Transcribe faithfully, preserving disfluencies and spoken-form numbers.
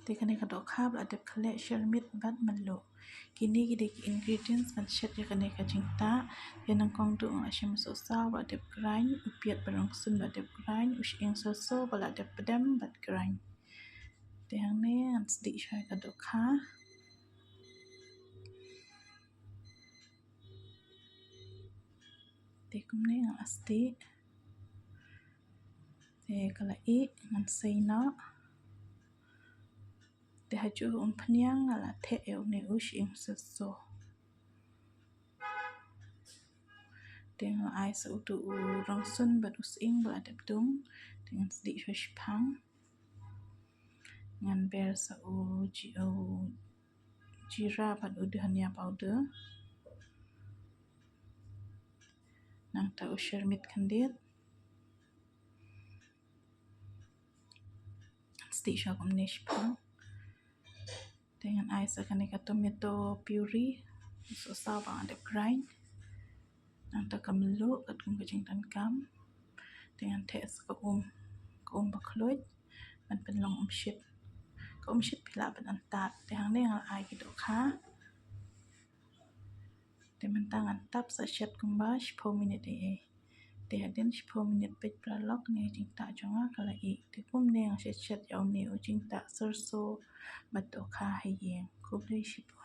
Te kane ka dohkha ba la dep khleh, shermit bad mynluk. Kine ki dei ki ingredients ban shet ïa kane ka jingtah. Te nyngkong duh nga la shim u sohsaw ba la dep grind, u piat ba rongsun ba la dep grind, u sying sohsaw ba la dep pdem bad grind. Te hangne ngan sdieh shuwa ïa ka dohkha. Te kumne nga la sdieh. Te ka la ih, ngan sei noh. Te ha juh umphniang nga la theh ïa une u sying sohsaw. Te nga la ai sa utu u rongsun bad u sying ba la dep dung. Te ngan sdieh shuwa shiphang. Ngan ber sa u ji-, u jira bad u dhania powder. Nangta u shermit khyndiat. Sdieh shuwa kumne shiphang. Te ngan ai sa kane ka tomato puree, sohsaw ba nga dep grind. Nangta ka mluh katkum ka jingdonkam. Te ngan theh sa ka um, ka um ba khluit ban pynlong umshit. Ka umshit phi lah ban antad. Te hangne nga la ai ki dohkha. Te mynta ngan tap sa shet kumba shiphew minit ei ei. Te hadien shiphew minit peit paralok, ne jingtah jong nga ka la ih. Te kumne nga shet shet ïa une u jingtah syrso bad dohkha ha ïing. Khublei shibun.